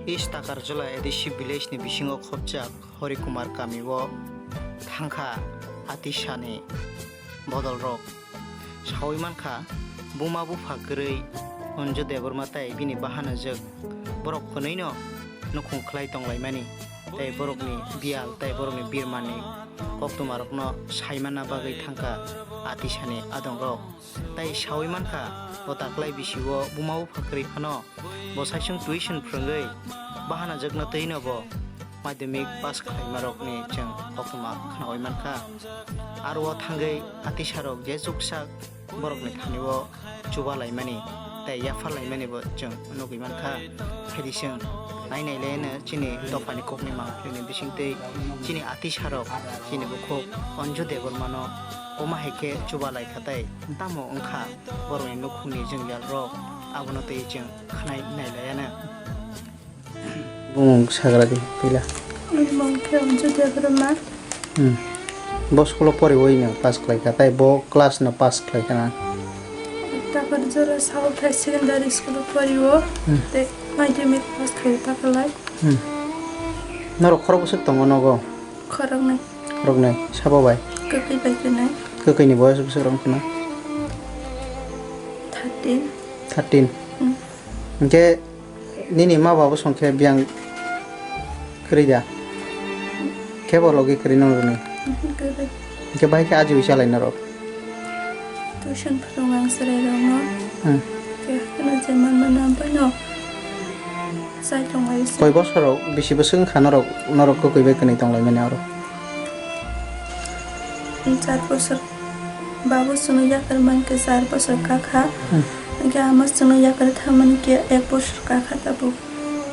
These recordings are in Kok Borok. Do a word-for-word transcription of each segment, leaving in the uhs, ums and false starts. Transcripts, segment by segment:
East Takarjala A D C village ni bisingo khopjak Hori Kumar kami o thangkha Atisani bodol rok. Sawi mankha buma bupha kwrwi Anju Debbarma tei bini bahanajwk borok kwnwi no nukhung khlai tonglaimani tei borokni biyal tei borokni birmani koktwma rokno saimanna bagwi thangkha Atisani adong rok. Tei sawi mankha, o taklai bisi o buma bupha kwrwi phano bo saisung tuition phwrwngwi bahanajwkno twi no bo madhyamik pass khlaimarokni chwng koktwma khnaui mankha. Aro o thangwi Atisarok je chuksak borokni thani o chuba laimani tei yaphar laimani bo chwng nugwi mankha. Phaidi chwng nai nai le no chini dophani kokni mangpili ni bisingtwi chini Atisarok chini bukhuk Anju Debbarma no omo hai khe chuba lai kha tei tamo wngkha borokni nukhungni jwngjal rok, abono twi chwng khnai nai laiya no. Bumung sagra di pila. Ani mung khe Anju Debbarma. Hmm. Bo school o poriwi no pass khlai kha, tei bo class no pass khlai kha na. Takarjala South High Secondary School o poriwo. Hmm. Tei madhyamik pass khlai takalai. Hmm. Norok khorok bwswk tongo nogo? Khoroknwi. Khoroknwi. Sabo bai? Kwkwi bai kwnwi. Kwkwi ni boyos bwswk rok wngkha na? Thirteen. Thirteen. Hmm. Hwnkhe nini ma baba song khe biyang kwrwi da? Khe bo logi kwrwi nang rwni? Mhm, kwrwi. Hwnkhe bahai khe ajiwi chalai norok? Tuition phwrwng ang chwrairokno. Hmm. Khe hakheno je manmano amphano chai tonglaio se. Koi bosor rok, bisi bwswk wngkha norok, norok kwkwi bai kwnwi tonglaimani oro? Char bosor. Babo chwngno yakarwi mankhe char bosor kakha. Hmm. Hwnkhe ama chwngno yakarwi thangmani khe ek bosor kakha tabuk.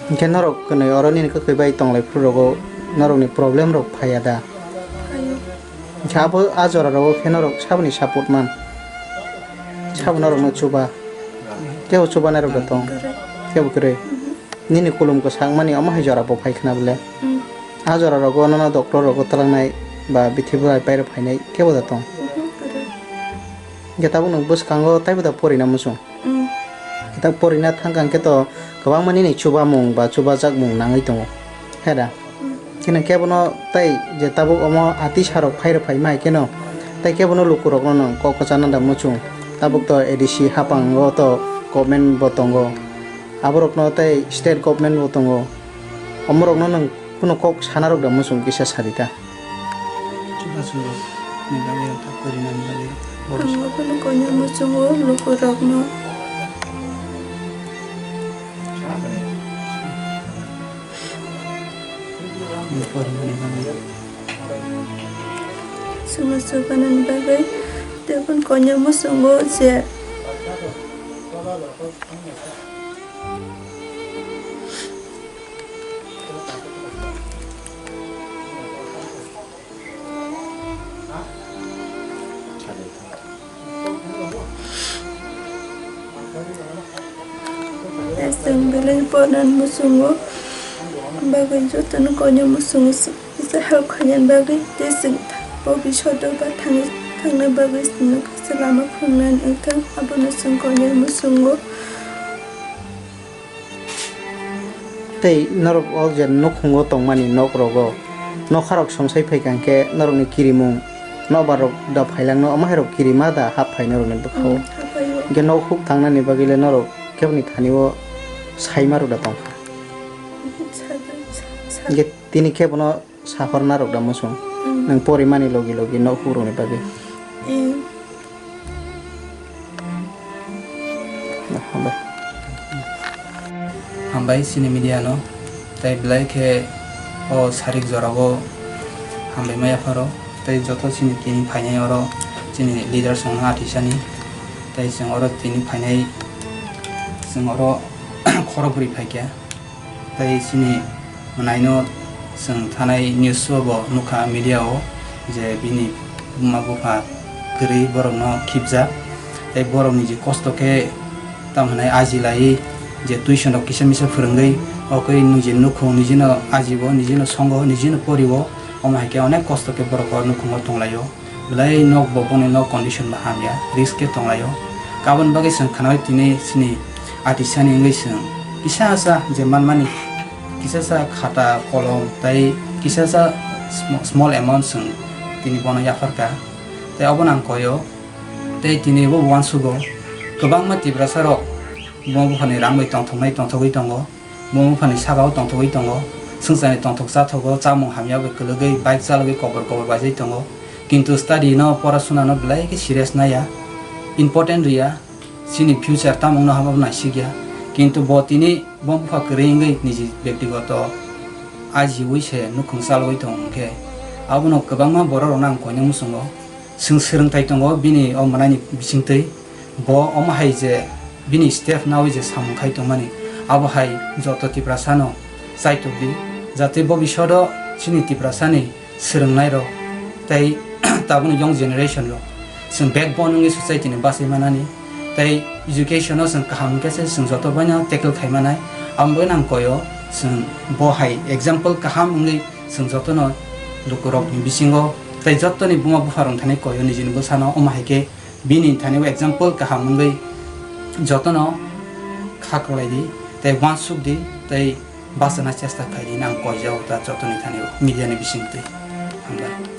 Hwnkhe norok kwnwi oro nini kwkwi bai tonglai phuru rogo norokni problem rok phaiya da? Phaio. Hwnkhe abo a jora rogo khe norok saboni support man? Sabo norokno chuba? Kebo chubanai rok da tong? Kwrwi. Kebo kwrwi? Mhm. Nini kulum kwsakmani omo hai jora bo phai khna bwle? Mm. A jora rogo nono doctor rogo twlangnai ba bithi bai pairok phainai kebo da tong? Mhm, kwrwi. Hwnkhe tabuk nwng bwskango taibo da porina muchung? Mm. Hwnkhe porina thangkha hwnkhe to kwbangma nini chubamung ba chubajakmung nangwi tongo. He da? Mm. Kheno kebono tei je tabuk omo Atisarok phairok phaima hai kheno tei kebono lukurokno nwng kok kwchana da muchung? Tabuk to A D C hapango to government bo tongo. Aborokno tei state government bo tongo. Omorokno nwng kunu kok sanarok da muchung kisa sadi ta? Chubachu rokni bagwi, ta porinani bagwi, borok. Ang bono koinwi muchungo lukurokno. Porinani bagwi. Chwngno chubanani bagwi tei bono koinwi muchungo je. Chwng belai pornani muchungo bagwi jotono koinwi muchungo kisa help khainani bagwi tei chwng bo bisodo ba thangna bagwi chwngno kisa lama phunuknani wngthang abono chwng koinwi muchungo. Tei norok o je nukhungo tongmani nok rogo nokha rok songsai phaikha hwnkhe norokni kirimung nokbar rok da phailangno omo hai rok kirima da hap phai norokni bwkhao? Hmm, hap phaio. Hwnkhe nok huk thangnani bagwi le norok keboni thani o saima rok da tongkha? Sa-, sa-, sa- Hwnkhe tini khe bono sahorna rok da muchung. Hmm. Nwng porimani logi logi nok hukrokni bagwi. Hmm. Hambai. Hambai chini media no, tei belai khe o sarik jora o hambai maya pharo, tei joto chini tini phainai oro chini leaders rok no athisani, tei chwng oro tini phainai chwng oro khorok bwrwi phaikha. Tei chini mwnaino chwng thanai news o bo nukha media o je bini buma bupha kwrwi borokno khibjak. Tei borokni je kosto khe tamo hwnwi aji laiwi je tuition rok kisa misa phwrwngwi, o khe niji nukhung, nijino ajibo, nijino songo, nijino porio, omo hai khe onek kosto khe borok o nukhumo tonglaio. Belai nok bo boni nok condition bo hamya, risk khe tonglaio. Aboni bagwi chwng khnaui tini chini atisani wngwi chwng kisa sa je manmani Kisasa khata kolom tei kisasa sm-, small amount chwng tini bono yapharkha. Tei obono ang koio. Tei tini bo uansugo kwbangma Tiprasa rok bo buphani rang bai tongthoknai tongthogwi tongo. Bo buphani sakao tongthogwi tongo. Swngcharni tongthok chathogo, chamung hamya bai kwlwgwi bike chalogwi kobor kobor baijai tongo. Kintu study no, porasuna no belai khe serious naiya, important riya. Chini future tamo wngno habo naisikya. Kintu bo tini bo bupha kwrwi wngwi niji bektigoto ajiui se nukhung chalogwi tongo hwnkhe, abono kwbangma borok rokno ang koinai muchungo. Chwng swrwngthai tongo bini o mwnaini bisingtwi. Bo omo hai je bini step naui je samung khai tongmani, abo hai joto Tiprasano chaitok di, jate bobishodo chini Tiprasani swrwngnairok tei tabukni young generation rok chwng backbone wngwi society ni bachai manani tei education o chwng kaham hwnkhe se chwng joto baino tackle khai manai. Amo bagwi ang koyo chwng bo hai example kaham wngwi chwng jotono lukurokni bisingo tei jotoni buma bupharok thani koyo nijini bwsano omo hai khe bini thani o example kaham wngwi jotono kha kwlai di tei uansuk di tei bachana chesta khai di hinwi ang koijao ta jotoni thani o media ni bisingtwi. Hambai.